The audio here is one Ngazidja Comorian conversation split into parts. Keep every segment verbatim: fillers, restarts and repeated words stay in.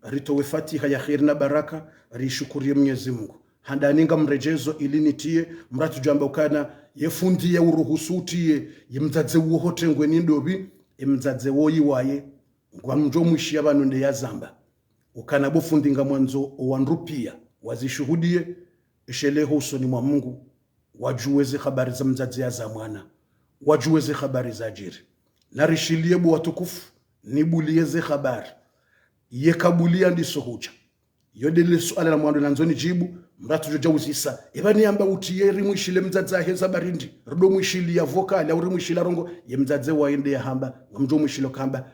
ritowe fatiha ya kheri na baraka, rishukuriye Mwenyezi Mungu. Handani ngamredjezo ili nitiye, mratu djamba ukana, ye fundi ya uruhusu utiye, ye mdzadze uwo ho tengweni ndopvi, ye mdzadze woyi waye, ngamdjo mwishiya pvanu nde yazamba. Ukana bo fundi ngamwandzo owandru piya, wazishuhudiye, esheleho usoni mwa Mungu, wadjuwe ze habari za mdzadze yaza mwana, wadjuwe ze habari zadjiri. Narishiliye bo watukufu, nibuliye ze habari. Ye kabuliya ndiso hudja. Yo ndele suala la mwando nandzo nidjibu, mratu djodja uzisa. Eba niyamba utiye rimwishile mdzadze ahe zabari ndi, rido mwishiliya vocal, au rimwishila rongo, ye mdzadze waye nde yahamba, ngamdjo mwishilo kamba,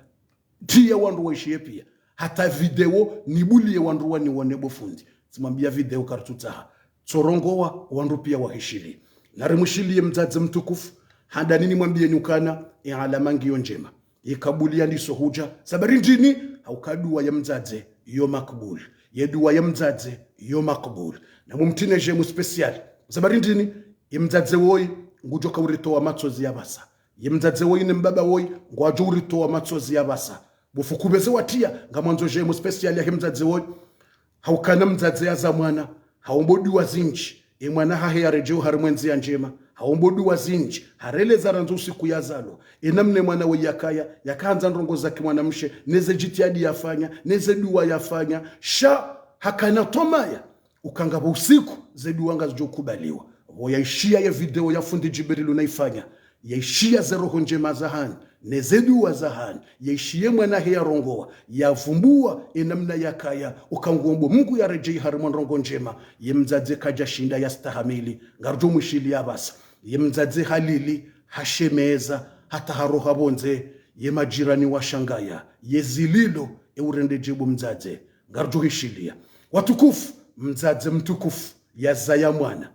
tiya wandru waishiye piya. Hata video, nibuliye wandru waniwone bo fundi. Tsimwambiya video karitsutsaha. Tsorongowa, wandru piya wahishiliye. Narimwishiliye mdzadze mtukufu, handani nimwambiyeni ukana, ye alama ngiyo ndjema. Ye kabuliya ndiso hudja, zabari ndini, hauka duwa ya mdzadze, yo makbul. Ye duwa ya mdzadze, yo makbul. Na mumtine djemu spécial. Zabari ndini, ye mdzadze woyi, ngudjo kauritowa matsozi ya pvasa. Ye mdzadze woyi ne mbaba woyi, ngwadjo uritowa matsozi ya pvasa. Bo fundi kubeze watiya, ngamwandzo djemu spécial yahe mdzadze woyi. Haukana mdzadze yaza mwana, haombo duwa zindji. Ye mwana hahe yaredjeyo harimwa endziya ndjema, haombo duwa zindji. Hareleza randzi usiku yazalwa. Ye namna ye mwana woyi yakaya, yakahandza ndrongo za kimwanamshe, neze djitihadi yafanya, neze duwa yafanya. Sha, hakana twamaya. Uka ngapvo usiku, ze duwa ngazidjo kubaliwa. Pvo yaishiya ye video ya fundi Djibrilu nayifanya. Yaishiya ze roho ndjema zahanyu, neze duwa zahanyu. Yaishiye mwana he yarongowa, yavumbuwa ye namna yakaya, uka nguombo Mungu yaredjeyi harimwa ndrongo ndjema. Ye mdzadze kadjashinda yastahamili, ngarudjo mwishiliya pvasa. Ye mdzadze halili, hashemeza, hata haroha pvondze, ye majirani washangaya, ye zililo, e urende dje bo mdzadze, ngarudjo hishiliya. Watukufu, mdzadze mtukufu, yazaya mwana.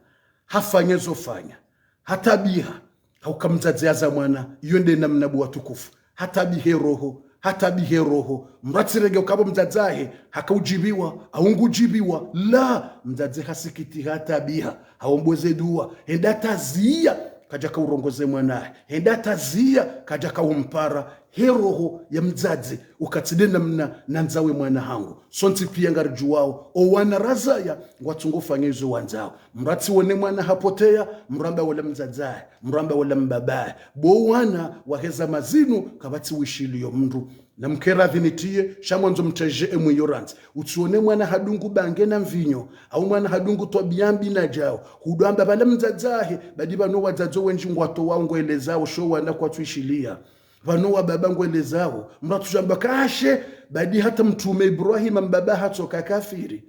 Hafanya zofanya. Hatabiha. Hauka mdzadze yaza mwana, iyo nde namna bo watukufu. Hatabihe roho, hatabihe roho. Mratu tsirenge ukapvo mdzadze ahe, haka udjibiwa, au ngudjibiwa. La, mdzadze hasikitiha hatabiha. Haombo ze duwa. Hende hata ziya, kadjaka urongoze mwana ahe. Hende hata ziya, kadjaka umpara. He roho ya mdzadze, uka tsi nde namna nandzao ye mwana hangu. Sontsi piya ngaridjuwao, owana razaya, ngwatsungo fanya izo wandzao. Mratu tsiwone mwana hapoteya, mramba wola mdzadze ahe, mramba wola mbaba ahe. Bo wana waheza mazinu, kapvatsi wishiliyo mndru. Na mkera vinitiye, sha mwandzo mtedje emwiyo randzi. Utsiwone mwana hadungu bange na mvinyo, au mwana hadungu twabiya mbi na djao. Hudwamba pvala mdzadze ahe, badi pvanu wadzadze wendji ngwatowao ngwelezao, sho wana kwatsu ishiliya. Pvanu wababa ngwelezao, mratu tsamba kashe, badi hata mtrume Ibrahima mbaba hatsoka kafiri.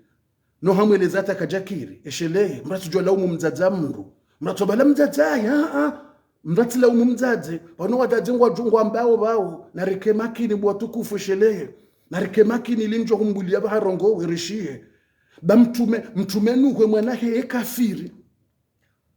No hamweleza hata kadjakiri, eshelehe, mratu tsidjo laumu mdzadze mndru. Mratu pvala mdzadze ahe, a, a, mratu tsilaumu mdzadze, pvanu wadzadze ngwadjo ngwambao pvao, narike makini bo watukufu eshelehe, narike makini ili ndjo humbuliya pvaha rongowe rishiye. Ba mtrume, mtrume Nuhu ye mwana he ye kafiri.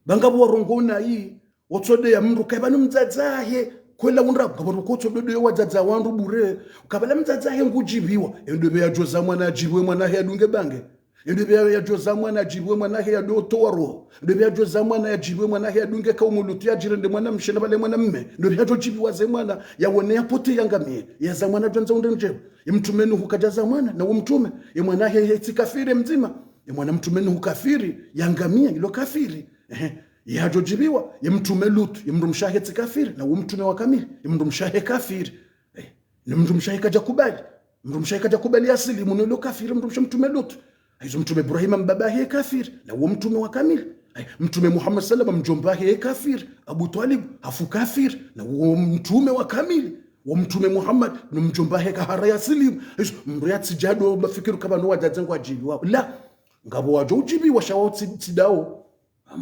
Ba ngapvo warongowa nayi, wotsodeya mndru, kayi pvanu mdzadze ahe, kwela undra, ngapvo wandru kotsododeya wadzadze wandru bure, uka pvala mdzadze ahe ngudjibiwa, endopve yadjoza mwana yadjibiwe mwana he yadunge bange, endopve ya-, yadjoza mwana yadjibiwe mwana he yadotowa roho, endopve yadjoza mwana yadjibiwe mwana he yadunge kaumu Lutu yadjirende mwanamshe na pvale mwanamme, endopve yadjodjibiwa ze mwana, yawone yapoteya yangamiye, yaza mwana yadjwandza undre ndjema, ye mtrume Nuhu kadjaza mwana, na wo mtrume, ye mwana he, he tsi kafiri mdzima, ye mwana mtrume Nuhu kafiri, yangamiya, ilo kafiri. Ehe. Ye hadjodjibiwa, ye mtrume Lutu, ye mdrumshe wahe tsi kafiri, na wo mtrume wa kamili, ye mdrumshe wahe kafiri. Eh, ne mdrumshe wahe kadjakubali. Mdrumshe wahe kadjakubali yasilimu, no ilo kafiri, mdrumshe mtrume Lutu. Hayizo mtrume Ibrahima mbaba wahe kafiri, na wo mtrume wa kamili. Ayi, mtrume Muhammad salama mdjomba wahe kafiri, Abu Twalib, hafu kafiri, na wo mtrume wa kamili. Wo mtrume Muhammad, no mdjomba wahe kahara yasilimu. Hayizo, mdru yatsidjado mafikiri uka pvanu wadzadze ngwadjibiwao. La, ngapvo wadjo udjibiwa sha wao tsi-, tsi ndawo.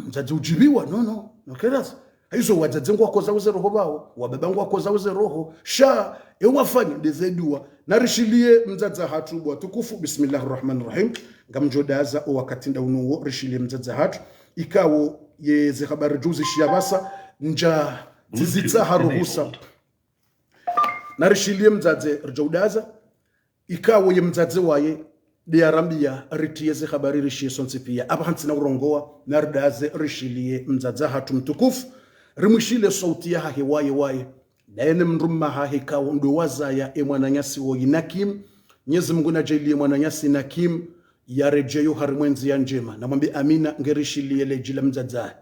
Mdzadze udjibiwa, no, no, no, keras. Hayizo wadzadze ngwakozao ze roho pvao, wababa ngwakozao ze roho, sha, e wafanya ndeze duwa. Narishiliye mdzadze hatru bo watukufu, bismillahi rahmani rahim. Ngamdjo daza o wakati nda unu wo, rishiliye mdzadze hatru. Ikao ye ze habari djuzishiya pvasa, ndja, tsizitsaha ruhusa. Narishiliye mdzadze ridjo udaza. Ikao ye mdzadze waye, nde yarambiya, ritiye ze habari rishiye sontsi piya. Apvaha ntsina urongowa, naridaze rishiliye mdzadze hatru mtukufu. Rimwishiliye sauti yahahe waye waye. Ndaye ne mdrumme wahahe ikao ndo wazaya e mwananyasi woyi Nakim. Mnyezi Mungu nadjaanliye mwananyasi Nakim yaredjeyi harimwa endziya ndjema. Namwambe amina, ngarishiliye ledji la mdzadze wahe.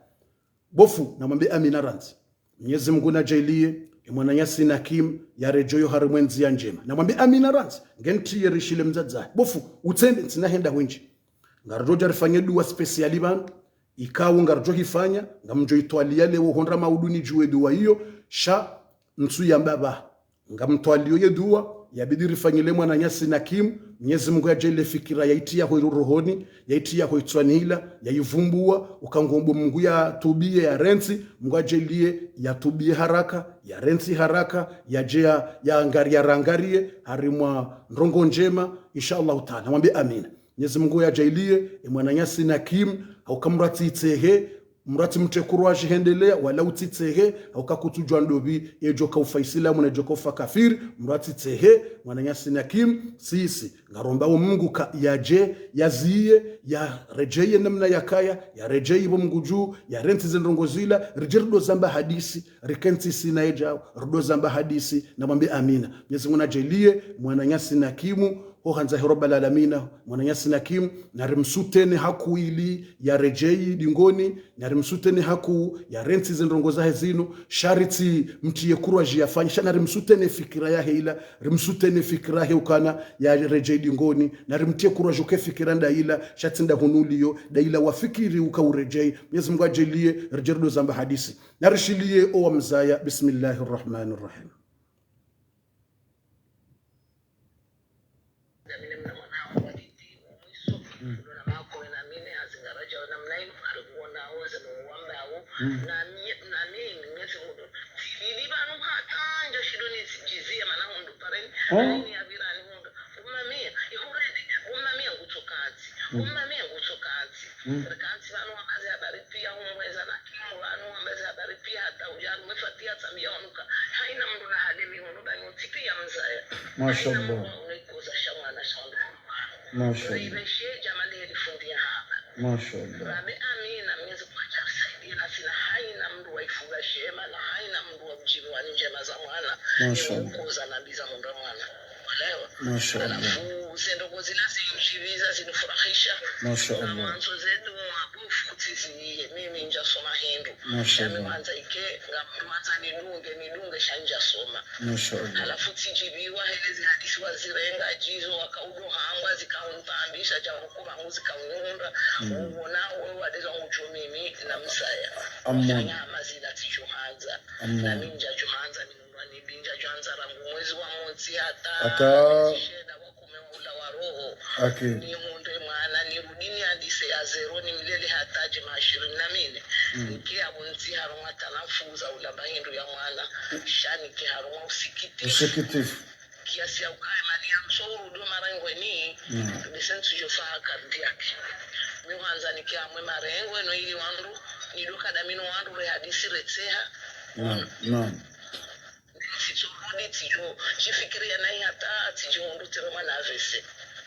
Bo fundi, namwambe amina randzi. Mnyezi Mungu nadjaanliye, emwananyasi Nakim yaredjeyi harimwa endziya ndjema. Namwambe amina randzi, ngantiye rishiliye mdzadze wahe. Bo fundi, utsende, ntsina hwenda hwindji. Ngaridjo dja rifanye dua spécial pvanu, ikao ngaridjo hifanya, ngamdjo itwaliya leo hondra maudu nidjuwe dua iyo, sha ntsu yamba pvaha. Ngamtwaliyo ye dua, yabidi rifanyile mwananyasi Nakim, Mnyezi Mungu yadjaanliye fikira yaitiya ho rohoni, yaitiya ho itswani ila, yayivumbuwa, uka ngombo Mungu yatubiye yarentsi, Mungu yadjaanliye yatubiye haraka, yarentsi haraka, yadje ya, yangari, yarangariye, harimwa ndrongoo ndjema, insha Allahu Taala. Namwambe amina. Mnyezi Mungu yadjaanliye, emwananyasi Nakim, hauka mdru yatsitsehe, mdru yatsimtse kurwaji hwendelea, wala utsitsehe, hauka kutsudjuwa ndopvi, edjo kaufa Isilamu na edjo kaufa kafiri, mdru yatsitsehe, mwananyasi Nakim, sisi, ngarombao Mungu ka yadje, yaziye, yaredjeyi namna yakaya, yaredjeyi bo Mungu dju, yarentsi ze ndrongoo zila, ridje ridjo zamba hadisi, rikentsi sina edjao, ridjo zamba hadisi, namwambe amina. Mnyezi Mungu nadjaanliye, mwananyasi Nakimu, ho handza he Rabbal Alamina, mwananyasi Nakim, narimsoutenir haku ili yaredjeyi dingoni, narimsoutenir haku yarentsi ze ndrongoo zahe zinu, sha ritsimtiye kurwaji yafanye, sha narimsoutenir fikira yahe ila, rimsoutenir fikira yahe ukana yaredjeyi dingoni, narimtiye kurwaji uka efikira nda ila, sha tsi nda hunu uliyo, nda ila wafikiri uka uredjeyi, Mnyezi Mungu yadjaanliye, ridje ridjo zamba hadisi. Narishiliye owa mdzaya, bismillahi rahmani rahim. Namine mna mwana wangu wa didi, umwiso, ndo na maha kume na mine, hazingaradja wa namna inu, harikuona awo, ze no wamba awo, na mi, na mi, Mnyezi Mungu, tilili pvanu hata, ndjo shindo nidjiziye mana hundru, pareni, aini ya pvirani hundru, umamia, ihurende, umamia ngutso kantsi, umamia ngutso kantsi. Rikantsi pvanu wamba ze habari piya, humweza Nakimu pvanu wamba ze habari piya, hata udja harumwa efatiha tsambiya wanuka, haina mndru na hale mihono, pvanu tsi piya mdzaya. Mashallah. Haina mndru wa unekoza sha mwana sha mndru. Mashallah. Ribeshe djamali heli fundi ya haba. Mashallah. Rabi amina, Mnyezi Mungu yadjarisaidiye, na sina haina mndru wa ifunga shema, na haina mndru wa mdjini wa ndjema za mwana, mashallah, ni mkoza na mbi za mndru mwana. Olewa. Mashallah. Halafu, ze ndrongoo zila zindjiviza, zinifurahisha. Mashallah. Na mwandzo zedu mwabufu kutsiziye, mimi ndjasoma hindru. Mashallah. Shami mwanza ike, ngamwanza nidunge, nidunge sha ndjasoma. Mashallah. Halafu tsidjiviwa, hele ze hadisi wazirenga, djizo, waka udo hangwa, zikaunipvambisha, dja huku pvangu zikaunihundra. Uona, wewe wadeza ngudjo mimi, na mdzaya. Amen. Wafanya hama zila tsidjo handza. Amen. Na mi ndjadjo handza, ni Wani binja djwandza rangu mwezi wa montsi hata, hata mwezi shenda wa kume wa ula wa roho. Akili. Nihundre mwana, nirudi niandise ya zero, nimlele hata djima shirini na mine. Nike ya bunti harumwa tanafuza ulamba hindru ya mwana. Sha nike harumwa usikitifu. Usikitifu. Kiasi ya ukaya mali ya mso urudi wa marengweni, bese ntsudjo fa cardiaque. Mi hwandza nike hamwe marengwe no ili wandru, nidoka damino wandru rehadisi retseha. Naam, naam. Tsitsorudi tsidjo djifikiriya nayi hata tsidjihundru tsiremwa mwana A V C.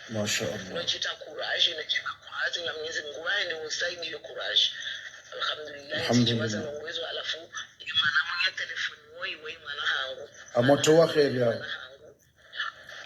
Masha Allah. Nodjita courage, nodjita courage, na Mwenyezi Mungu waye ni usaidi yo courage. Alhamdulillah, alhamdulillah. Tsidjiwaza no uwezo, halafu, ye mwana mwenye telefoni woyi, woyi mwana hangu. Amoto wa kheri ya. Mwana hangu.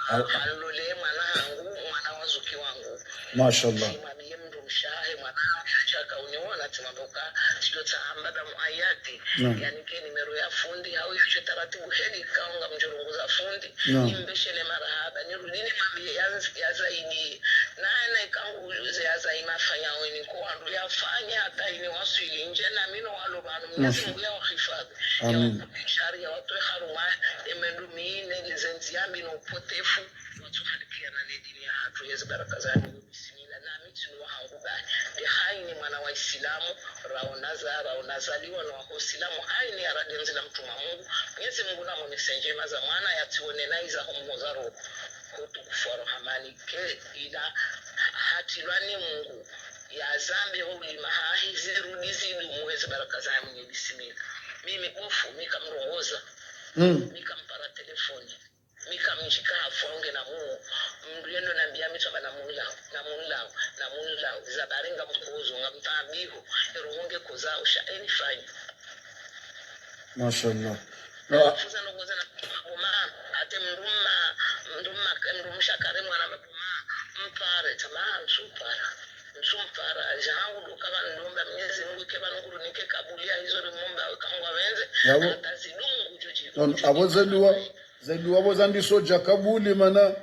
Al- Halole mwana hangu, mwana wa zuki wangu. Masha Allah. Ye mndru mshe wahe mwana hadja haka uniona, tsimwambe uka, tsidjo tsamba damu ayati. Naam. Yanike nimero ya fundi, hau yashe taratibu heli kaunga mdjorunguza fundi. Naam. Nimbeshele marahaba, nirudi nimwambie ya, ya zaidi. Naye na ikangu uze ya zaidi mafanya weni kwa wandru yafanya hata ini waswili. Nje na mino walo pvanu, Mwenyezi Mungu ya wahifadhi. Amin. Ya wahifadhi, ya watowe harumwa, emendru mine, lizenzi ya mino upotefu. Watsuhalikiana ne dini yahatru, yezi baraka zahe. Bismillah, nami tsinu wahangu bahi. Nde haini mwana wa Isilamu, raona za, raona zaliwa no waho Isilamu, haini ya radhi nzila mtrumwa Mungu. Mwenyezi Mungu namonese ndjema za mwana, yatsione na iza homhoza roho. Ho utukufu wa rohamani ke, ila hatilwa ni Mungu. Ya zambe ho ulima hahe, zirudi zidumu, yezi baraka zahe mwenye bismillah. Mimi bofu, mi kamrongoza. Mm. Mi kampara telefoni. Mi kamdjika hafu wangu na mu, mndru yendo nambia mi tsamba na munla, na munla, na munla, za bari ngamkozo, ngamtambiho, ero honge koza, usha, eni fanya. Masha Allah. Na fuza no koza na maboma, ate mndru ma, Mndru mma-, mndru mshe kare mwana mabuma, mpare, tama, ntsumpara. Ntsumpara, dja hangu ndo kaba ndomba Mwenyezi Mungu ke ba nunguru nike kabuli ya hizo rimomba, kangwa benze, Yabo. Hata zidumu ngudjo dji-, Non, ngudjo abo dji- ze dua, ze dua bo zandiso dja kabuli mana,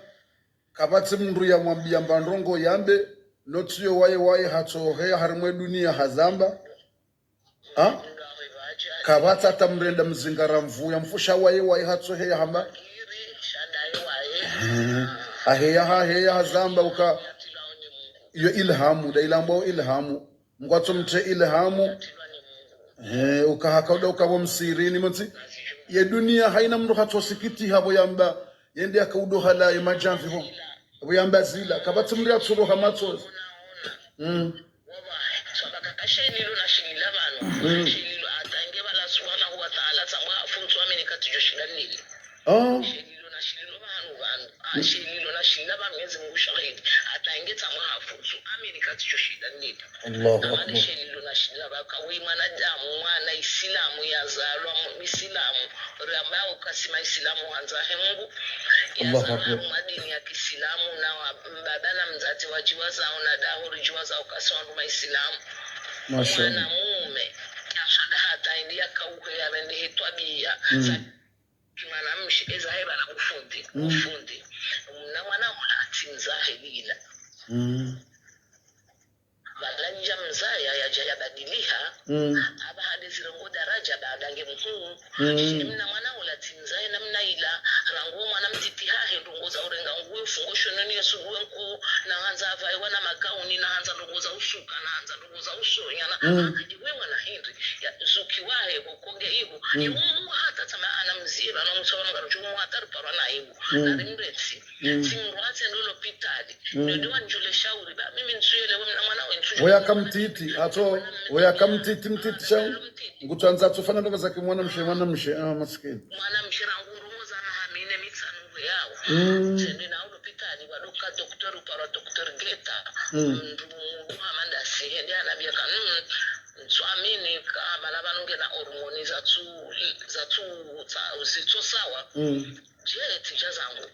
kapvatsi mndru yamwambiya mba ndrongo yambe, no tsiyo waye waye hatsoheya harimwa ye duniya hazamba. Ha? Kapvatsi hata mrenda mzingara mvu ya mfusha waye waye hatsoheya hamba. Eh, haheya haheya hazamba uka yo ilhamu, nda ilambwa ilhamu. Mngu atso mtse ilhamu. Eh, uka hakauda uka bo msirini motsi. Ye duniya hayina mndru hatso sikiti habo yamba. Yende yakaudo hala ye madjamvi ho. Habo yamba zila. Kapvatsi mndru yatsuroha matsozi. Mm. Wallahi, swaba kaka shelilo na shilila pvanu. Mm. Shelilo hata nge bala subhanahu wa ta'ala, tsamwa hafu ntsu amini katsidjo shinda nili. Ah. Shelilo na shililo pvanu pvanu. Ah, shelilo na shilila pvanu Mwenyezi Mungu shahidi. Hata nge tsamwa hafu ntsu amini katsidjo shinda nili. Allahu Akbar. Shelilo na shilila pvanu kawe mwanadamu, mwana Isilamu, yazalwa mu-, Isilamu. Ramba ukasi ma Isilamu handza he Mungu. Allahu Yazalwa Akbar. Harumwa dini ya Kisilamu na wa-, mbaba na mdzadze wadjiwazao na daho ridjiwazao kasi wandru ma Isilamu. Mashallah. Mwana mume, yaswada hata indi yakauhe yarende he twabiya. Mm. Za-, mwana mshe, eza heba na ufundi, Mm. ufundi. Mna mwana ula tsi mzahe lila. Mm. Pvala ndja mzaya yadja yabadiliha, Mm. haba hade zirongo daraja baada nge mhuu. Mm. Shini mna mwana ula tsi mzaye na mna ila, rangu mwana mtiti hahe, ndrongo za urenga nguo, fungo shononi ya suruwe nkuu, na handza avaye wana makauni, na handza ndrongo za usuka, na handza ndrongo za usonya, na Mm. iwe wana hindri, ya zuki wahe, hokonge iho, Mm. yumu hata tama ana mzira, na msawa nga rujumu hata ruparwa na ibu, Mm. na rimreti. Mm. Tsi mndru atse ndo lopitali. Mm. Ndo ndo wandjule shauri ba. Mimi ntsuyelewe mna mwana we ntsu- Woyi aka mtiti, hatso, woyi aka mtiti, mtiti shauri. Ngutsandza tsufanya ndo bazaki mwana mshe, mwana mshe, ah, masikini. Mwana mshe rangu ndrongo za mahamine mitsanu yao. Mm. Tsende na lopitali, wadoka doktori, uparwa doktori Geta. Mm. Mndru mndru hamanda si, hende anambia ka, mm, ntsu amini ka, mana pvanu ngena hormoni zatsu, zatsu, za, zitso sawa. Mm. Je, tija zangu.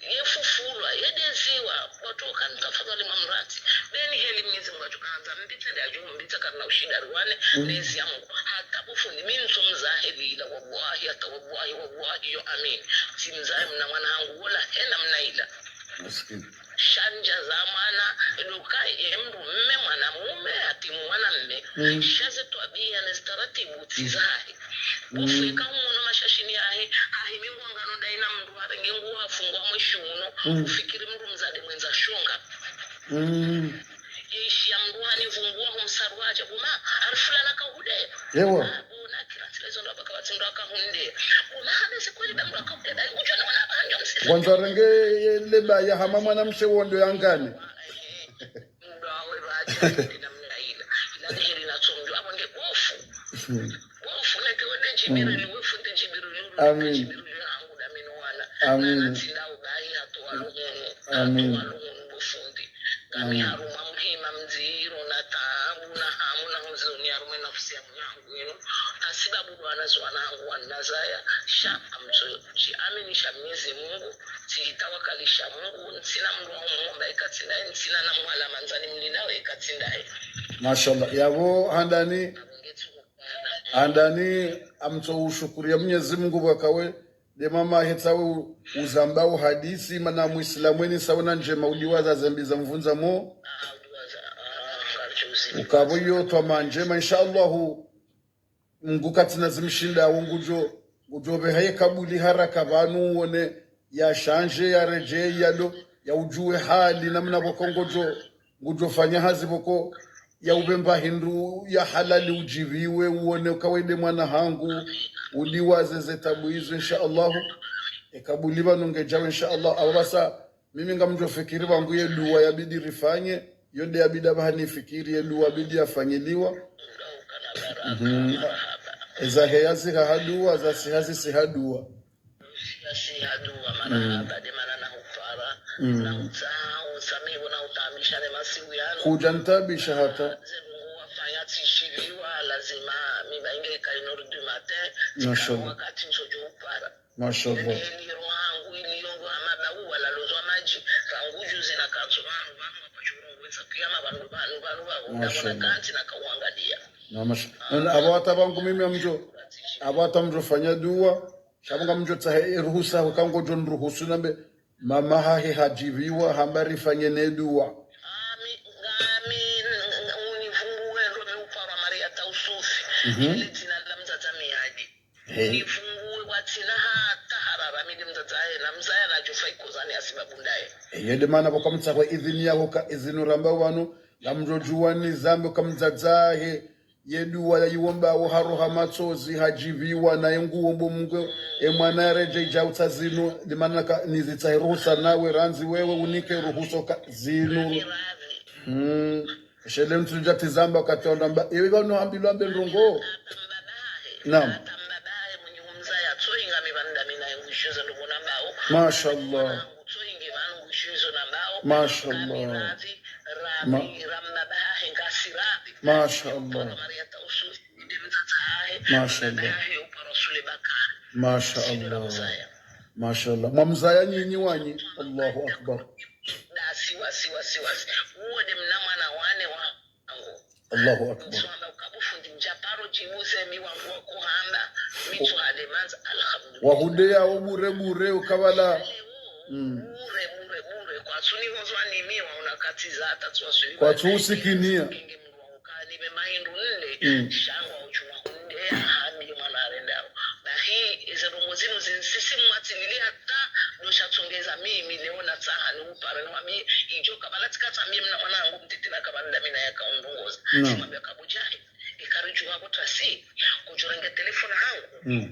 Ye fufulwa, ye deziwa, watoka ntafadhali mamrati. Beni heli Mwenyezi Mungu atsuka handza, mbitse nde adjo mbitsa karina ushida ruwane, Mm. nezi ya Mungu. Hata bufundi, mi ntso mzahe lila, wallahi, hata wallahi, wallahi, yo amin. Tsi mzahe mna mwana hangu, wola hena mna ila. Masikini. Sha ndja za mwana, ndo ka ye mndru mme mwana mume, hati mwana mme. Mm. Sha ze twabiya ne zitaratibu tsi Mm. zahe. Mm. Kufika umono mashashini yahe, hahimi ngwangano ndayi na mndru harenge nguo hafungwa mwe shiuno, Mm. ufikiri mndru mdzadze mwendza shonga. Mm. Yeshi ya mndru hanivungua humsaru hadja, buma, harifulana kahude. Ewa. Ah, bona, kira tsi lezo ndo baka batsi ndo akahunde. Buma, hane si kweli ba mndru akahunde, ndayi, udjo na wana ba ndjo msisa. Wandza renge leba ya hama mwana mshe wondo yangane. Ehe. Mndru awe baadhi ya kundi namna ila. Ila ni heri na tsondo, abo nge bofu. Bofu, neke wende Djibril, Mm. wefu nde Djibril, Amin. Djibril ya hangu na mino wana. Amin. Na natsinda ubahi hatowa luhunu. Amin. Hatowa luhunu bofundi. Ngami Amin. haruma muhima mdziro na taabu na hamu na huzuni haruma nafsi ya mwanangu ino. Hasibabu ndo wana zwana hangu wanazaya. Sha amtso. Shiamini sha Mwenyezi Mungu, tsi tawakali sha Mungu, ntsina mndru wa umomba eka tsi ndaye, ntsina na mwala mandzani mlindao eka tsi ndaye. Mashallah. Yabo handani, Abo ngetsu kukana. handani, amtso ushukuriya Mwenyezi Mungu bwakawe, nde mama hetsawe u-, uzamba uhadisi, mana Muislamu eni sawa na ndjema udiwaza zembi za mvundza mo. Ah, udiwaza, ah, karjuzi. Ukabo yo twama ndjema, inshallah. Mngu katsina zimshinda wo ngudjo, ngudjo beha ye kabuli haraka pvanu uone ya shanje, ya redjei, ya do, ya udjuwe hali namna pvoko ngudjo, ngudjo fanya hazi pvoko, ya ubemba hindru ya halali udjiviwe, uone uka wende mwana hangu, uliwaze ze tabu izo, insha Allahu. E kabuli pvanu ngedjawo, insha Allah. Abo basa, mimi ngamdjo fikiri pvangu ye dua yabidi rifanye, yo nde yabidi apvaha nifikiri ye dua yabidi yafanyiliwa. Mhm. Eza heya ziha ha dua, za siha zisiha dua. Yasiha dua, marahaba, de mana na hupara, Mm. na utsaha, utsamihi, na utaabisha ne masiku yanu. Kudja ntaabisha hata. Ze Mungu wafanya tsishiliwa, lazima, mi ba inge ka une heure du matin, Mashallah. Wakati ntsodjo upara. Mashallah. Nende heli roho yangu ili yongo hama ba uwala Masha Allah. Na masha-, na abo hata pvangu mimi ngamdjo, abo hata ngamdjo fanya dua, sha pvo ngamdjo tsaha eruhusa, huka ngodjo niruhusu nambe, mama hahe hadjipviwa, hamba rifanye ne dua. Ami, ngami, univunguwe ndo mi uparwa Maria Tausufi. Ile dzina la mdzadze mi hadi. Univunguwe watsina hata harara mi nde mdzadze hahe, na mzaya nadjo fa ikozani ya sibabu ndaye. Iyo nde mana pvo kamtsaha idhini yaho ka idhini ramba wanu, ngamdjo djuwa ni zambe ka mdzadze hahe, ye dua ya iwomba wo haroha matsozi, hadjipviwa, na ye nguwombo Mungu, e mwana yaredjei dja utsa zinu, nde mana ka nizitsahe ruhusa nawe, randzi wewe unike ruhusa ka zinu. Mm. Shele mtsudja tizamba wakati wandru amba, ewe pvanu hambilwa mbe ndrongo. Naam. Masha Allah. Masha Allah. Ma-, Masha Allah. Masha Allah. Masha Allah. Mwamzaya nyinyi wanyi. Allahu Akbar. Dasi wasi, wasi, wasi. Uwo nde mna mwana wane wangu. Allahu Akbar. Nswamba ukabu fundi mdjaparo djibuze mi wangu wa kuhamba. Mitsu hade mandza, alhamdulillah. Wahudeya wo bure bure ukabala. Leo, bure, bure, bure. Kwatsu ni hozwa ni mi wa una kati za hata tsu waswili. Kwatsu usikinia. Kenge mdru wa ukani be mahindru nde. Shangwa uchuma unde ya hami mwana arendao. Bahi, eze ndrongo zinu zinsisi mwatsilili hata, ndo sha tsongeza mimi, leo natsaha ni upare na wami, idjo kabala tsikatsa mimi na mwana wangu mtiti na kabanda mina yaka undrongoza. Naam. Simwambia kabu djahe. Ikaridjuwa kutasi, kudjurenge telefoni hangu,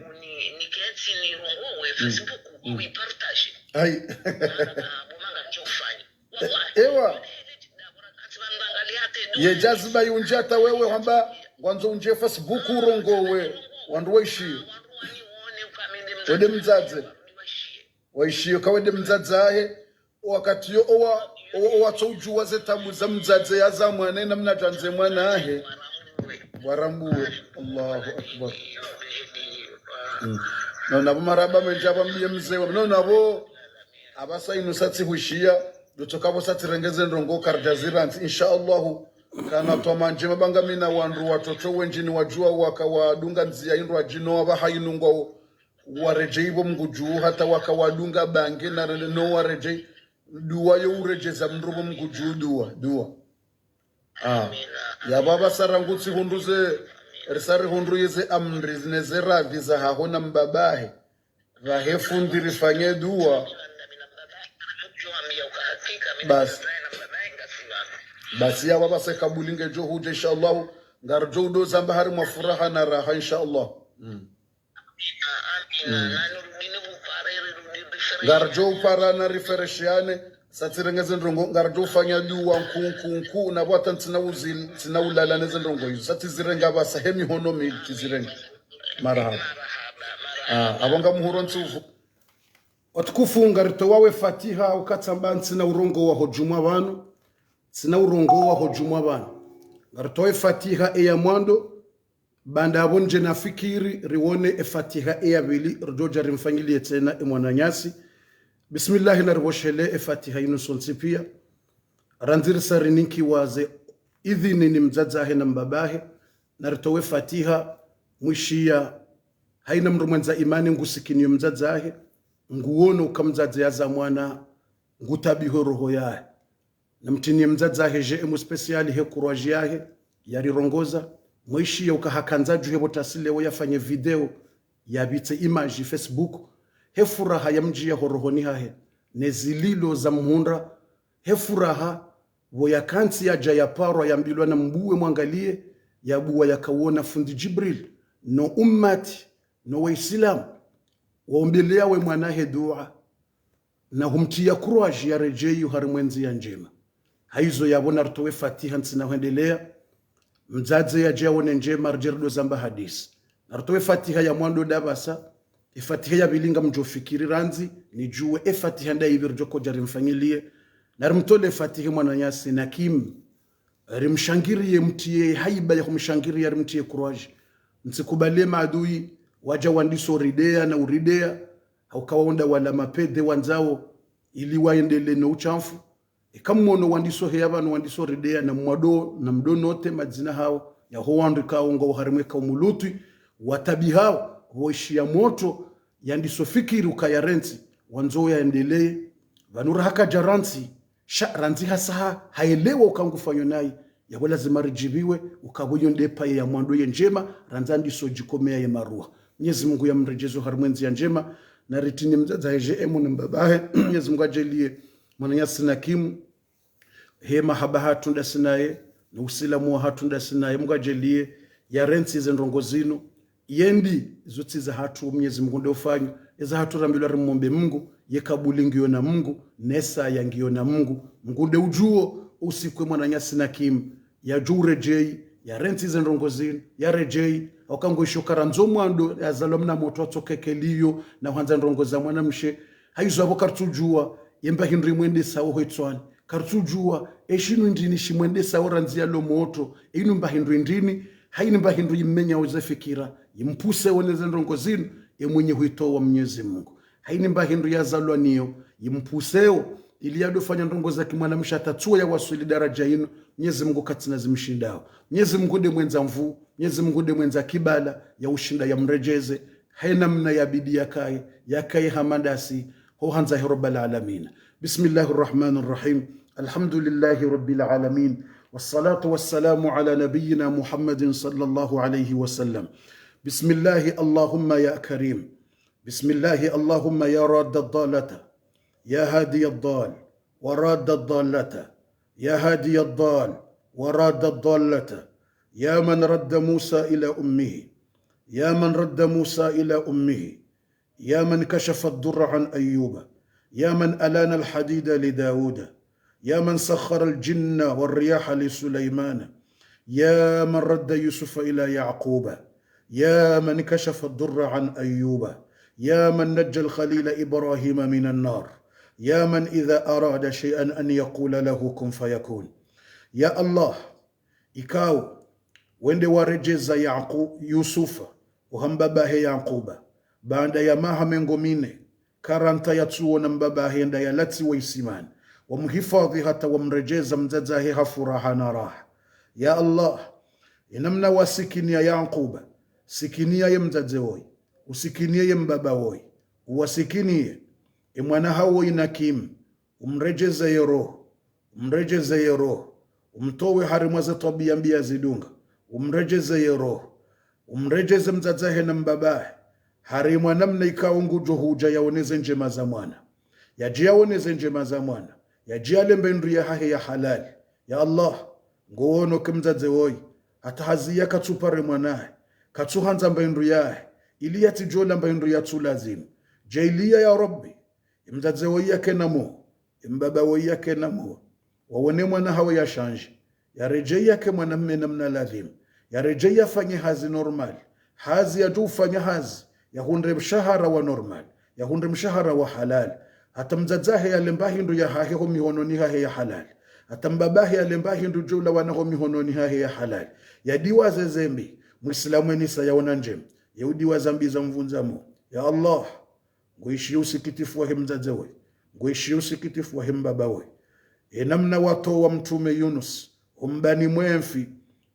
uni, nikentsi nirongowe Facebook, uipartage. Ayi. Mana, bo manga ngamdjo ufanya. Wallahi. Ewa. Ye jaziba yundji hata wewe hamba, ngwandzo undje Facebook urongowe, wandru waishiye. Wende mdzadze. Waishiye, ka wende mdzadze hahe, wakati yo owa, owa, owatso udjuwa ze tabu za mdzadze ya za mwana, ina mna djandze mwana hahe. Warambuwe. Allahu Akbar. Mm. Nona pvo marahaba mendji apvo mbiye mze wa. Nona pvo, apvasa inu satsi hwishiya, ndo tsoka pvo satsi rengeze ndrongo karidja zirantsi, insha Allahu. Kana twama ndjema pvanga mina wandru watoto wendji ni wadjuwa waka wadunga ndziya indru wadjino apvaha inu ngwao. Waredjei pvo Mngu dju, hata waka wadunga bange na rende no waredjei. Dua yo uredjeza mndru pvo Mngu dju, dua, dua. Ah. Ya pvapvasa rangu tsi hundru ze, risa ri hundru yeze amri ne ze radhi za haho na mbaba hahe. Pvahe fundi rifanye dua. Basi. Basi ya pvapvasa kabuli ngedjo hudja, insha Allah. Ngaridjo udo zamba harimwa furaha na raha, insha Allah. Mm. Mm. Ngaridjo upara na rifereshiane, satsi renge ze ndrongo, ngaridjo ufanya dua nkuu, nkuu, nkuu, na pvwata ntsina uzi-, ntsina ulala ne ze ndrongo izo. Satsi zirenga pvasa he mihono mili, tsi zirenga. Marahaba. Ah, apvo nga muhuro ntsuvu. Watukufu, ngaritowawo e fatiha, ukatsamba ntsina urongowa ho djumwa pvanu. Ntsina urongowa ho djumwa pvanu. Ngaritowa e fatiha eya mwando, baanda apvo ndje nafikiri riwone e fatiha eya pvili, ridjodja rimfanyiliye tsena e mwananyasi. Bismillahi, naripvoshele e fatiha inu sontsi piya. Randzi risa rininkiwa ze idhini ni mdzadze hahe na mbaba hahe, naritowe fatiha, mwishiya, haina mndru mwendza imani ngusikiniyo mdzadze hahe, nguwono uka mdzadze ya za mwana, ngutabiho roho yahe. Namtiniye mdzadze hahe J M spécial he courage yahe, yarirongoza. Mwishiya uka hakandza dju he pvo tasi leo yafanye video, yapvitse image Facebook. He furaha ya mdjiya ho rohoni hahe, ne zililo za mhundra. He furaha, pvo yakantsi yadja yaparwa yambilwa na mbuwe mwangaliye, yabuwa yakawona fundi Djibril, no ummati, no waisilamu, waombeleya we mwana hahe dua. Na humtiya courage yaredjeyi harimwa e ndziya ndjema. Hayizo yapvo naritowe fatiha ntsina hwendeleya. Mdzadze yadje yawone ndjema ridje rido zamba hadisi. Naritowe fatiha ya mwando ndapvasa. E fatiha ya pvili ngamdjo fikiri randzi, nidjuwe e fatiha ndayipvi ridjo kodja rimfanyiliye. Narimtole e fatiha mwananyasi na kim. Rimshangiriye, mtiye haiba ya humshangiriya, rimtiye courage. Ntsikubaliye maadui, wadja wandiso rideya na urideya. Hauka wawonda wala mapede wandzao, ili waendele no ushamfu. Eka mmono wandiso heya pvanu wandiso rideya na mwado na mdo note madzina hawo, yaho wandru ikao ngwao harimwa ye kaumu Lutwi, watabihao, pvo ishiya motro, yandiso fikiri ukaya rentsi, wandzo yaendeleye, pvanu raha kadja rantsi, sha randzi hasa ha, haelewa uka ngufanyo nayi, yapvo lazima ridjipviwe, uka pvo iyo nde paye ya mwando ye ndjema, randzi andiso djikomeya ye maruha. Mnyezi Mungu yamredjeze harimwa ye ndziya ndjema, na ritrini mdzadze hahe J M ne mbabahe, Mnyezi Mungu yadjaliye, mwananyasi Nakimu, he mahaba hatru ndasi naye, no usilamu wahatru ndasi naye, Mungu yadjaliye, yarentsi ze ndrongo zinu, yendi zutsi zahatru, Mnyezi Mungu nde ufanyo, eza hatru rambilwa rimombe Mungu, ye kabuli ngiyo na Mungu, ne saya ngiyo na Mungu, Mungu nde udjuo, usiku ye mwananyasi Nakimu, yadjo uredjeyi, yarentsi ze ndrongo zinu, yaredjeyi, hauka ngo isho ka randzo mwando, yazalwa mna motro atsoke keliyo, na hwandza ndrongo za mwanamshe, hayizo apvo karitsudjuwa, ye mba hindru imwendesao ho itswani, karitsudjuwa, eshinu ndrini shimwendesao randzi yalo motro, inu mba hindru ndrini, hayini mba hindru yimmenyao ze fikira, yimpuseo ne ze ndrongo zinu, ye mwenye huitowa Mnyezi Mungu. Hayini mba hindru yazalwa niyo, yimpuseo, ili yadofanya ndrongo za kimwanamshe hata tsuwo yawaswili daraja inu, Mnyezi Mungu katsina zimshindao. Mnyezi Mungu nde mwendza nvuu, Mnyezi Mungu nde mwendza kibala, ya ushinda yamredjeze, he namna yabidi yakaye, yakaye hama ndasi, ho handza he Rabbal Alamina. بسم الله الرحمن الرحيم. الحمد لله رب العالمين. والصلاة والسلام على نبينا محمد صلى الله عليه وسلم. بسم الله اللهم يا كريم. بسم الله اللهم يا راد الضالة، يا هادي الضال، وراد الضالة، يا هادي الضال، وراد الضالة، يا من رد موسى إلى أمه، يا من رد موسى إلى أمه، يا من كشف الضر عن أيوب، يا من ألان الحديد لداود، يا من سخر الجن والرياح لسليمان، يا من رد يوسف إلى يعقوب، يا من كشف الضر عن أيوب، يا من نجى الخليل إبراهيم من النار، يا من إذا أراد شيئا أن يقول له كن فيكون. Ya Allah, ikao, wende waredjeza Yaku-, Yusufa, oha mbabahe Yakuba, baanda ya maha mengo mine, karantsi yatsuona mbabahe nda yalatsiwa isimani, wamuhifadhwi hata wamredjeza mdzadze wahe ha furaha na raha. Ya Allah, ye namna wasikiniya Yakuba, sikiniya ye mdzadze woyi, usikiniye ye mbaba woyi, uwasikiniye, ye mwana hawo woyi Nakim, umredjeze ye roho, umredjeze ye roho, umtowe harimwa ze twabiya mbi yazidunga, umredjeze ye roho, umredjeze mdzadze wahe na mbaba wahe, harimwa namna ikao ngudjo hudja yaone ze ndjema za mwana. Yadje yaone ze ndjema za mwana. Yadje yale mba hindru yahahe ya halali. Ya Allah, ngoono ke mdzadze woyi, hata haziya katsupare mwana wahe, katsuhandza mba hindru yahe, ili yatsidjo la mba hindru yatsulazimu. Djaaliya ya Rabbi, ye mdzadze woyi yakena mo, ye mbaba woyi yakena mo, waone mwana hawo yashandji, yaredjeyi yake mwanamme namna ladhimu, yaredjeyi yafanye hazi normal, hazi yadjo ufanya hazi, yahundre mshahara wa normal, yahundre mshahara wa halali, hata mdzadze wahe yale mba hindru yahahe ho mihononi hahe ya halali, hata mbaba wahe yale mba hindru djo ulawana ho mihononi hahe ya halali, yadiwaze ze mbi, Muislamu enisa yaona ndjema, ye udiwaza mbi zamvundza mo. Ya Allah, ngoishiyo usikitifu wahe mdzadze woyi, ngoishiyo usikitifu wahe mbaba woyi. Ye namna watowa mtrume Yunus ho mbani mwe mfi,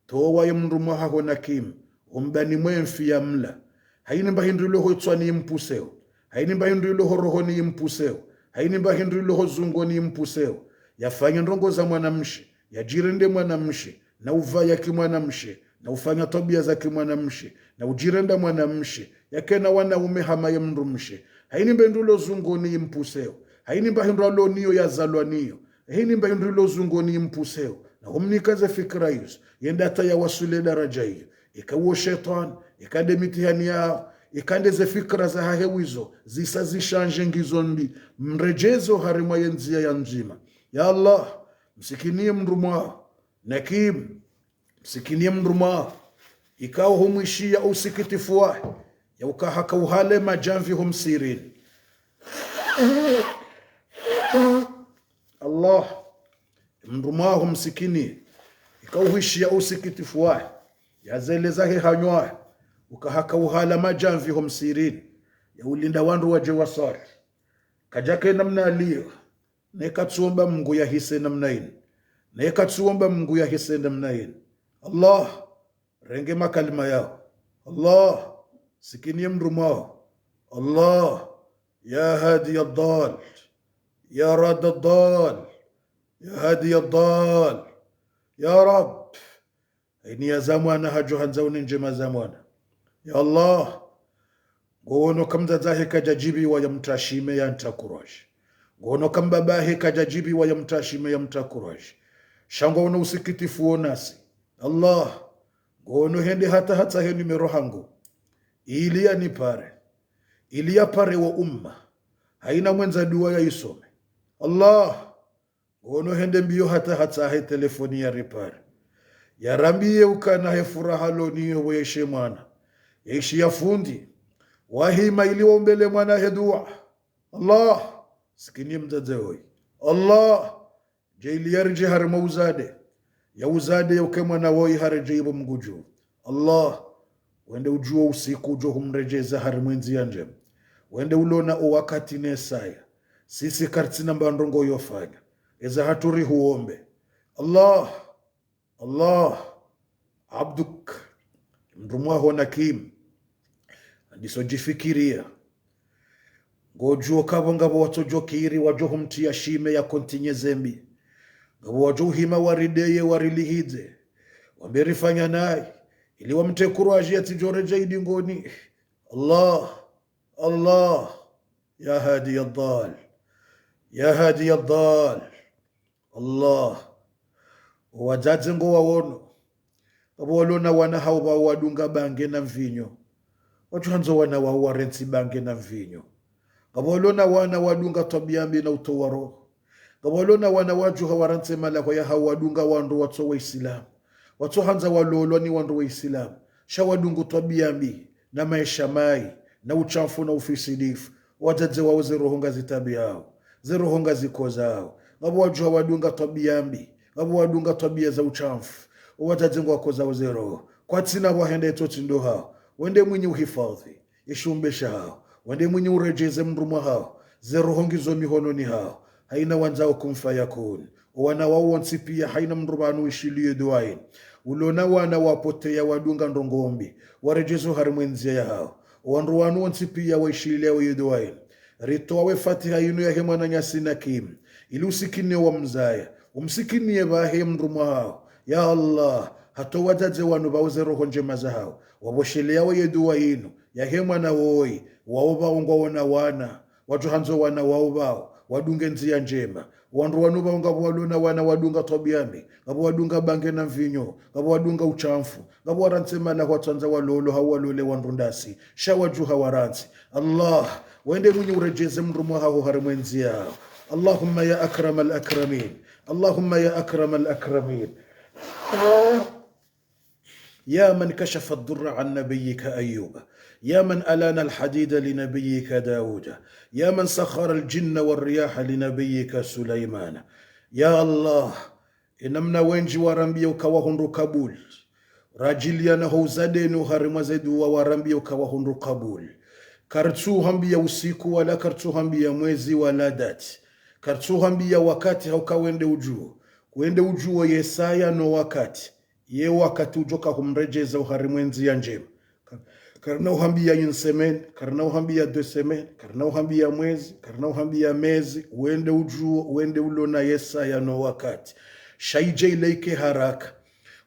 towa ye mrumwa haho Nakim ho mbani mwe mfi yamla. Hayini mba hindru ilo ho itswani yimpuseo, hayini mba hindru ilo ho rohoni yimpuseo, hayini mba hindru ilo ho zungoni yimpuseo, yafanye ndrongo za mwanamshe, yadjirende mwanamshe, na uvaya kimwanamshe, na ufanya twabiya za kimwanamshe, na udjirenda mwanamshe, yakena wanaume hama ye mdrumshe. Hayini mba hindru ilo zungoni yimpuseo, hayini mba hindru alo niyo yazalwa niyo, hayini mba hindru ilo zungoni yimpuseo, na humnika ze fikira izo, yende hata yawaswili daraja iyo. Ika uwo shetwani, ika nde mitihani yaho, ika nde ze fikira zahahe wizo, zisa zishandje ngizo mbi, mredjeze harimwa ye ndziya ya ndzima. Ya Allah, msikiniye mdrumwa waho, Nakim, msikiniye mdrumwa waho, ikao humwishiya usikitifu wahe, ya uka haka uhale madjamvi ho msirini. Allah, mdrumwa waho msikiniye, ikao huishiya usikitifu wahe, yazeleza he hanyo wahe, uka haka uhala madjamvi ho msirini, ya ulinda wandru wadje waswali. Kadjake namna aliyo, Neka tsuomba Mngu yahise namna inu. Neka tsuomba Mngu yahise namna inu. Allah, renge makalima yao. Allah, sikiniye mdru mwao. Allah, ya hadiya ddal, ya radda ddal, ya hadiya ddal, ya Rab. Hayina ya za mwana hadjo handza une ndjema za mwana. Ya Allah, ngoono ka mdzadze hahe kadjadjibiwa ya mtra shime ya mtra kuraji. Ngoono ka mbaba hahe kadjadjibiwa ya mtra shime ya mtra kuraji. Sha ngoono usikitifu wo nasi. Allah, ngoono hende hata hatsahe numéro hangu, ili yanipare, ili yapare wo umma. Hayina mwendza dua ya isome. Allah, ngoono hende mbiyo hata hatsahe telefoni ya ripare. Yarambiye ukana he furaha lo niyo wo yeshe mwana, yeshiya fundi, wahima ili waombele mwana he dua. Allah, sikiniye mdzadze woyi. Allah, djaaliya ridje harimwa uzade, ya uzade ya uke mwana woyi haredjeyi bo Mngu dju. Allah, wende udjuo usiku udjo humredjeza harimwa endziya ndjema. Wende ulona o wakati ne saya. Sisi karitsina mba ndrongo yofanya. Eza hatru rihuombe. Allah, Allah, abduk, mdru mwaho Nakim, ndiso djifikiriya. Ngodjuo kapvo ngapvo watsodjo kiri wadjo humtriya shime ya continuer zembi. Ngapvo wadjo uhima warideye warilihidze, wambe rifanya nayi, ili wamtre kuraji yatsidjo redjeyi dingoni. Allah, Allah, ya hadiya ddal, ya hadiya ddal. Allah, o wadzadze ngowaono. Ngapvo walona wana hawo pvao wadunga bange na mvinyo, wadjo handzo wana wawo warentsi bange na mvinyo. Ngapvo walona wana wadunga twabiya mbi na utowa roho. Ngapvo walona wana wadjuha warantsi malahwa yahawo wadunga wandru watso Waislamu, watso handza walolwa ni wandru Waislamu. Sha wadungu twabiya mbi, na maesha mayi, na ushamfu na ufisidifu. Wadzadze wawo ze roho ngazitabiyao, ze roho ngazikozao. Ngapvo wadjuha wadunga twabiya mbi, ngapvo wadunga twabiya za ushamfu. O wadzadze ngwakozao ze roho. Kwatsina pvwahenda itsotsi ndo hawo. Wende mwinyi uhifadhwi yeshiumbe shahawo. Wende mwinyi uredjeze mdru mwahawo. Ze roho ngizo mihononi hawo. Hayina wandzao kun fayakun. O wana wawo wontsi piya hayina mdru pvanu wishiliye dua inu. Ulona wana wapoteya wadunga ndrongo mbi, waredjezwe harimwa endziya yahawo. O wandru wanu wontsi piya waishiliya wo ye dua inu. Ritowa we fatiha inu yahe mwananyasi Nakim, ili usikiniye wamzaya, umsikiniye pvahe mdru mwahawo. Ya Allah, hata o wadzadze wanu pvao ze roho ndjema zahawo, wapvosheleya wo ye dua inu yahe mwana woyi, wawo pvao ngwaona wana, wadjo handzo wana wawo pvao wadunge ndziya ndjema. Wandru wanu pvao ngapvo walona wana wadunga twabiya mbi, ngapvo wadunga bange na mvinyo, ngapvo wadunga ushamfu, ngapvo warantsi malahwa watsandza walolwe hawu walole wandru ndasi, sha wadjuha warantsi. Allah, wende mwinyi uredjeze mdru mwahaho harimwa endziya. اللهم يا أكرم الأكرمين، اللهم يا أكرم الأكرمين. يا من كشف الضر عن نبيك أيوب، يا من ألان الحديد لنبيك داود، يا من سخر الجن والرياح لنبيك سليمان. Ya Allah, enamna wendji warambiya uka wahundru kabuli, radjiliya na ho uzadeni harimwa ze dua warambiya uka wahundru kabuli. Karitsuhambiya usiku wala karitsuhambiya mwezi wala dati. Karitsuhambiya wakati hauka wende udjuo. Wende udjuo ye saya no wakati. Ye wakati udjo ka humredjeza harimwa endziya ndjema. Ka-, karina uhambiya une semaine, karina uhambiya deux semaines, karina uhambiya mwezi, karina uhambiya mezi, wende udjuo, wende ulona ye saya no wakati. Sha idje ile ike haraka.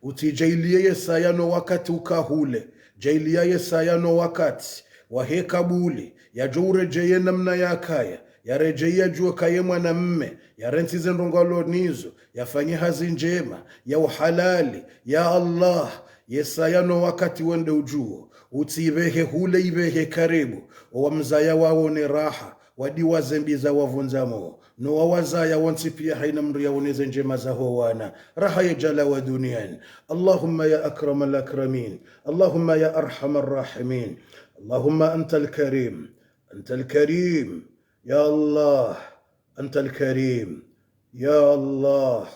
Utsi djaaliye ye saya no wakati uka hule. Djaaliya ye saya no wakati wahe kabuli, yadjo uredjeye namna yakaya, yaredjeye yadjuwe kaye mwanamme, yarentsi ze ndrongo alo nizo, yafanye hazi ndjema, ya uhalali. Ya Allah, ye saya no wakati wende udjuo, utsi ipvehe hule ipvehe karibu, o wamzaya waone raha, wadiwaze mbi za wavundza mo, no wawazaya wontsi piya hayina mdru yaone ze ndjema zaho wana, raha ye djalawa duniyani. اللهم يا أكرم الأكرمين، اللهم يا أرحم الراحمين، اللهم أنت الكريم، أنت الكريم، يا الله، أنت الكريم، يا الله،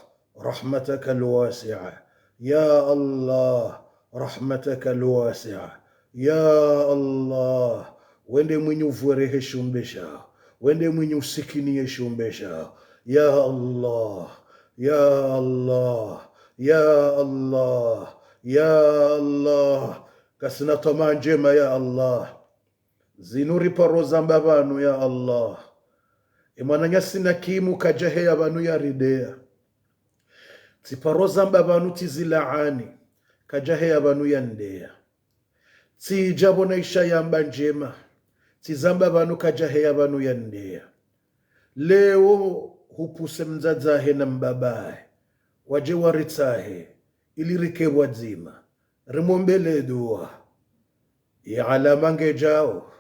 رحمتك الواسعة، يا الله، رحمتك الواسعة، يا الله. Wende mwinyi uvwerehe shiumbe shaho, wende mwinyi usikiniye shiumbe shaho. Ya Allah, ya Allah, ya Allah, ya Allah. Ngasina twamaa ndjema, ya Allah. Zinu riparo zamba pvanu, ya Allah. Emwananyasi Nakimu kadjaheya pvanu yarideya. Tsiparo zamba pvanu tsizilaani, kadjaheya pvanu yandeya. Tsidja pvo naisha yamba ndjema, tsizamba pvanu kadjaheya pvanu yandeya. Leo hupuse mdzadzahe na mbabahe, wadje waritsahe, ili rike pvwadzima, rimwombele dua. Ye alama ngedjao,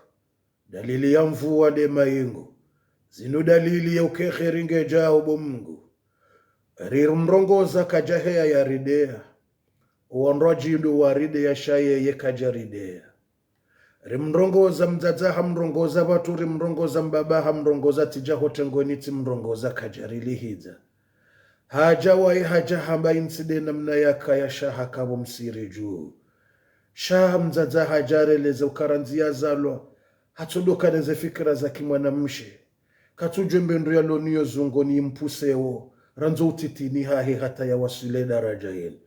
dalili ya mvua nde mayingu, zinu dalili ya uka ye kheri ngedjao bo Mngu. Rimrongoza kadjaheya yarideya. Owandru wadjindru warideya sha yeye kadjarideya. Rimrongoza, mdzadza hamrongoza pvatsu, rimrongoza mbaba hamrongoza, tsidja ho tengoni tsimrongoza kadjarilihidza. Hadja waye hadja hamba intsi nde namna yakaya sha haka pvo msiri dju. Sha mdzadza hadja releze uka randzi yazalwa, hatsodoka neze fikira za kimwanamshe. Katsudjwe mbe ndru yaloniyo zungoni yimpuseo, randzi utitini hahe hata yawaswili daraja yinu.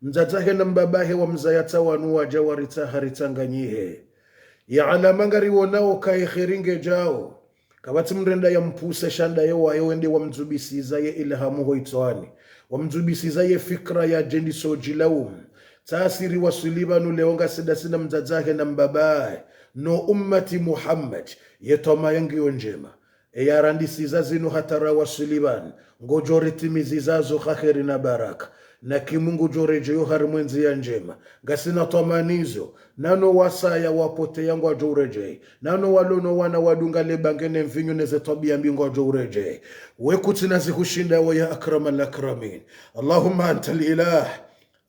Mdzadzahe na mbabahe wamzaya tsa wanu wadja waritsaha ritsanganyihe. Ye alama ngariwonao ka ye kheri ngedjao. Kapvatsi mndru enda yampuse sha ndaye waye wende wamdzubisiza ye ilhamu ho itswani. Wamdzubisiza ye fikira yadje ndisa udjilaumu. Tsasi riwaswili pvanu leo ngasi ndasi na mdzadzahe na mbabahe. No ummati Muhammad, ye twamaa yangiyo ndjema. Eyarandisiza zinu hata rawaswili pvanu, ngodjo ritimiziza zo ha kheri na baraka. Nakimu ngudjo redjeyo harimwa endziya ndjema. Ngasina twamaa nizo, nano wasaya wapoteya ngwadjo uredjeyi. Nano walo no wana wadunga le bange ne mvinyo neze twabiya mbi ngwadjo uredjeyi. We kutsina zihushinda wo ya akramal akramin. اللهم أنت الإله،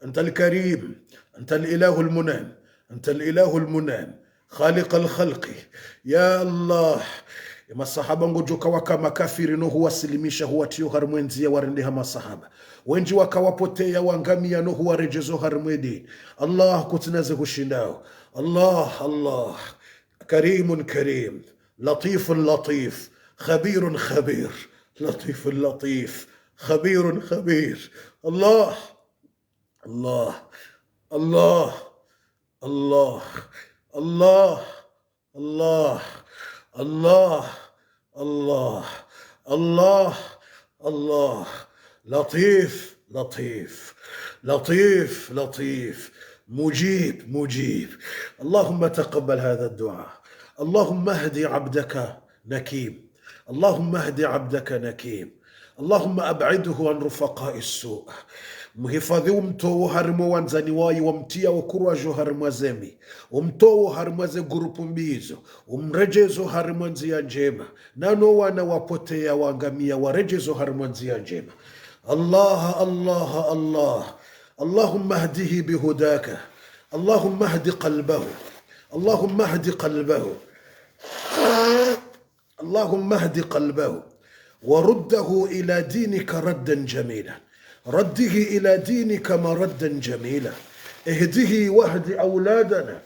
أنت الكريم، أنت الإله المنعم، أنت الإله المنعم، خالق الخلق. Ya Allah, ye maswahaba ngodjo kawaka makafiri no huwasilimisha huwatriyo harimwa endziya warendeha maswahaba. Wendji waka wapoteya wangamiya no huwaredjezo harimwa edini. Allah, kutsina zihushindawo. Allah, Allah. كريم كريم، لطيف لطيف، خبير خبير، لطيف لطيف، خبير خبير. الله، الله، الله، الله، الله، الله، الله، الله، الله، الله. لطيف، لطيف، لطيف، لطيف، مجيب، مجيب. اللهم تقبل هذا الدعاء. اللهم اهد عبدك نكيم. اللهم اهد عبدك نكيم. اللهم أبعده عن رفقاء السوء. Mhifadhi, umtowo harimwa wandzani waye wamtriya ukurwadjo harimwa zembi. Umtowo harimwa ze gurupu mbi zo. Umredjezo harimwa ndziya ndjema. Nano wana wapoteya wangamiya waredjezo harimwa ndziya ndjema. Allah, Allah, Allah. اللهم اهده بهداك. اللهم اهد قلبه. اللهم اهد قلبه. اللهم اهد قلبه ورده إلى دينك ردا جميلا. رده إلى دينك مردا جميلا. اهده واهد أولادنا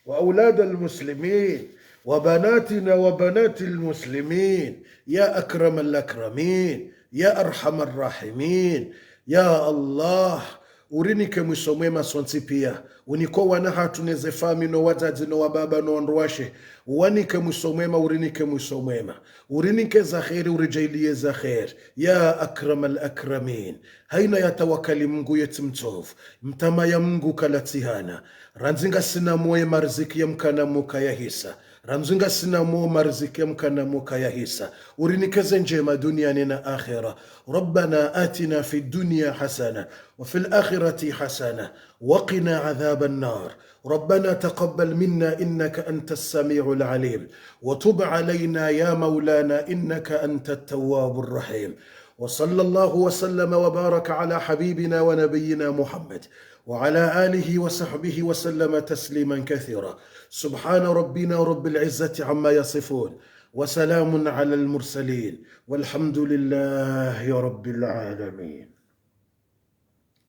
وأولاد المسلمين وبناتنا وبنات المسلمين يا أكرم الأكرمين يا أرحم الراحمين. Ya Allah, urinike mwiso mwema sontsi piya. Unike owana hatru neze famiyi no wadzadze no wababa no wandruwashe. Uwanike mwiso mwema, urinike mwiso mwema. Urinike za kheri, uridjaaliye za kheri. Ya akramal akramin. Hayina yatawakali Mngu yetsi mtsovu. Mtama ya Mngu kala tsi hana. Randzi ngasina moye mariziki ya mkana muka yahisa. Randzi ngasina moye mariziki ya mkana muka yahisa. Urinike ze ndjema duniani na akhera. ربنا آتنا في الدنيا حسنة وفي الآخرة حسنة وقنا عذاب النار. ربنا تقبل منا إنك أنت السميع العليم وتب علينا يا مولانا إنك أنت التواب الرحيم. وصلى الله وسلم وبارك على حبيبنا ونبينا محمد وعلى آله وصحبه وسلم تسليما كثيرا. سبحان ربنا رب العزة عما يصفون وسلام على المرسلين والحمد لله رب العالمين.